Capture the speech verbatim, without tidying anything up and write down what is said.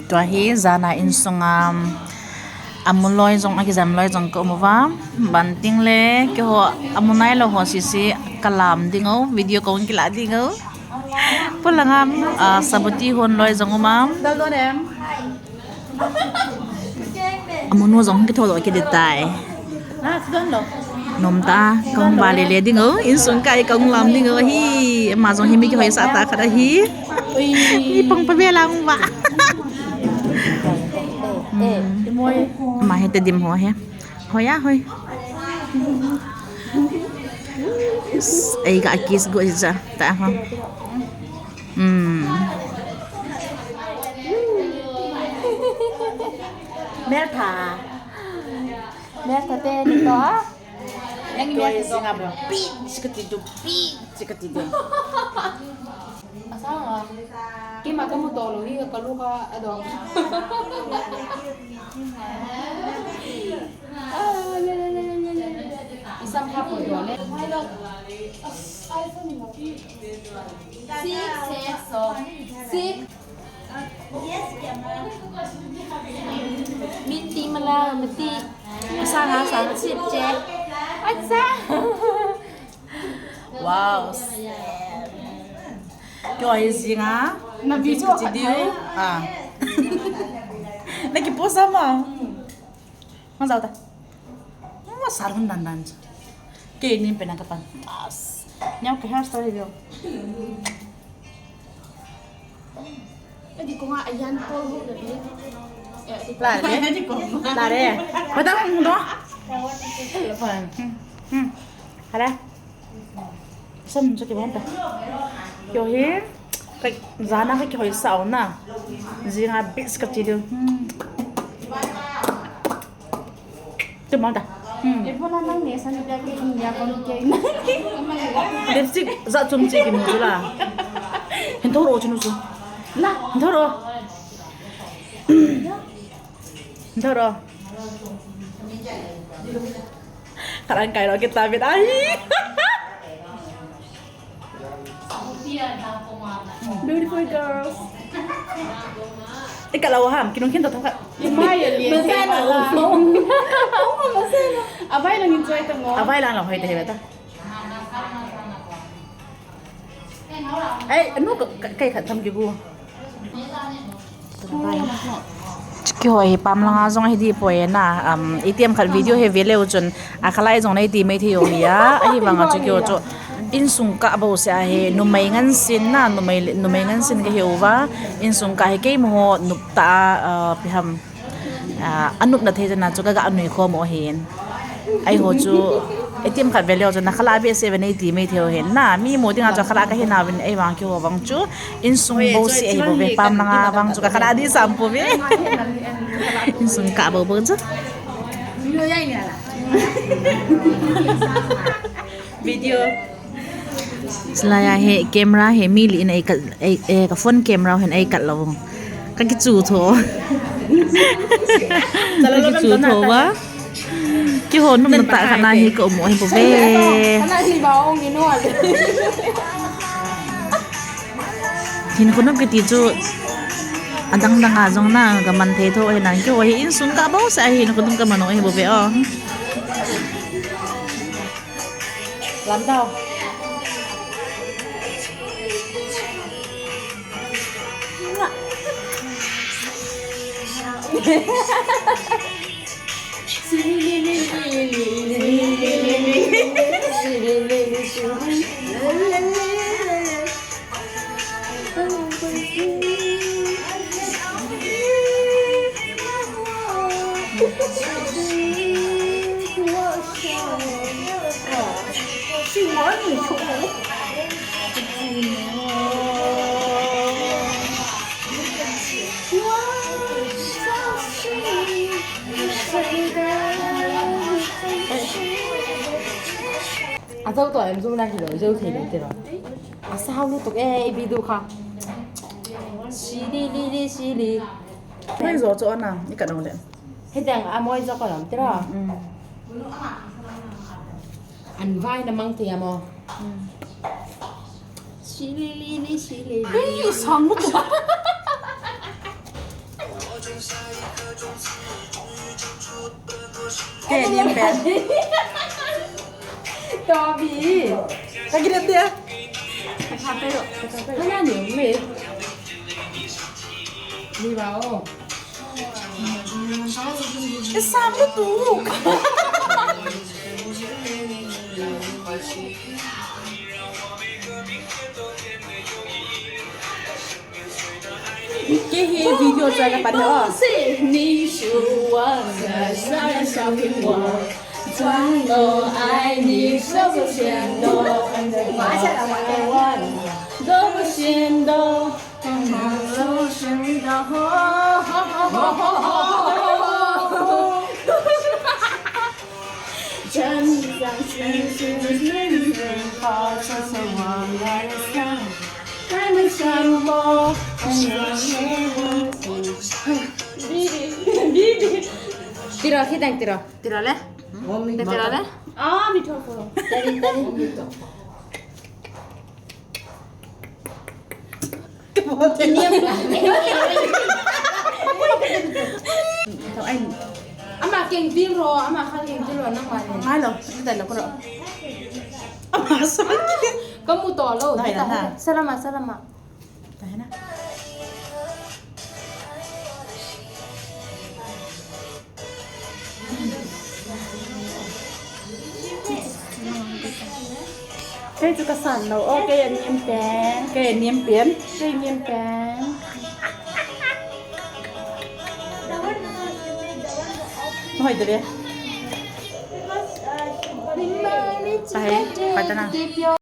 Tua hi jana insunga amu loi jong, akijam loi jong ka um uva. Banting le keiho amu nailou ho sese kalam ding u, video kahung kila ding u. Polanga, ah, Sabuti hon loi jong um a. Amu nu jong kitho lou kit tai. Nom ta, kahung ba le le ding u, insung kai kahung lam ding u ahi. Ama jong hi mi kihoisah tah khat ahi. Mi pang pa bela hung ba. Ama hi Tedim ho hi. Hoi a, hoi. Ei ga kiss go ja ta ho. Hmm. Mel pha. Mel pha te ni to. Nang mel pha singa bo. Pi, sikati do, pi, sikati do. Asanga. Kima kamu tolo hi kalu ka adong. Ah, le, le, le. Isam ha po do le. Six, six, so. Six. Minti mala, minti. Asanga, asanga, sip che. Acha. Wow. Kyo hi jinga. Na video khat diu. Ah. Na kipost ama. Mang jao ta. Ma sar hun dan dan. Ke ni pena ka pan. As. Nyau ke hairstyle video. Adi ko nga ayan ko ho na bi. La re. La re. Pada hung do. Hmm. Hmm. Hala. Sam chu kibang ta. Kyo hi. Ka jana ka kihoisah u na. Jinga bit kati diu. Hmm. Kibang ta. Hmm. Ibola nang ne san dia ke in ya kon ke na. Lipstick ja chum chi kimu chu la. Hin thoro chu nu chu. La. Hin thoro. Hin thoro. Khat an kai lou kit ta bit ahi. Beautiful girls. Ika lou ham, kinung khin to thong khat. Mai ya lian. Masana lou. Masana. Avai lang enjoy ta mo. Avai lang lou hoi ta hi beta. Ei, anu ka, ka, kai khat tham kibu. Kihoi hi pam langa jong hi di poi na, um, itiham khat video hi ve leu chun, akhalai jong nei ti mai thei u hi a, ahivanga chu kihoi chu insung kah bou seh ahi, numei ngansin na, numei, numei ngansin kahi uva, insung kah hi keima ho nup ta a, uh, ipi ham. Ah, anupna thei jana chu kaga nui khom u ahin. Eiho chu, itiham khat ve leu chu, nakhala behseh ve nei ti mai thei u ahin. Na, mi mu dinga chu khala kahi nauvin, eivang kihou vang chu. Insung bou seh ahi bou ve, pam langa vang chu kakhala di sam pou ve. Insung kah bou bou chu. Video. Chulai a hi camera hi mi li in ei kal, ei, eh, ka phone camera hin ei kal lou. Ka kichu tho. Ka kichu tho va. Kihou num na ta kana hi ka um u hi bou ve. Hinkho num kiti chu adang dang a jong na ka man thei tho hi na. Kihou hi insung kah bou seh a hinkho num ka man u hi bou ve o. Lamdau. Ajo to em zoom na hilou, jo thei lou te lou. Asao lutuk e, ipi ding kha. Sili, li, li, sili. Mai jo cho na, i ka dong le. Hidang a moi jo ka lam tira. Mm. An vai na mang thei amo. Mm. Sili, li, li, sili, li. Ei, sang lutuk. Kei ni pen. Tobi. Ka kire te. Ka pe ro. Ka na ni me. Ni ba o. Isam lutuk. Kei hi video choi ka pan o. Tiro, khitang tiro. Tiro le? Tiro le? Ah, mi tho ko. Tadi, tadi. Ama keng til ro, ama kha keng til ro, nang ma le. Ngai lo, ni dai lo ko ro. Ama sa ki. Kamu to lo. Dai la na. Salama, salama. Dai na. Kei chu ka san lo. O, kei a nem pen. Kei a nem pen. Kei nem pen. Hoi de le. Sai, pai ta na.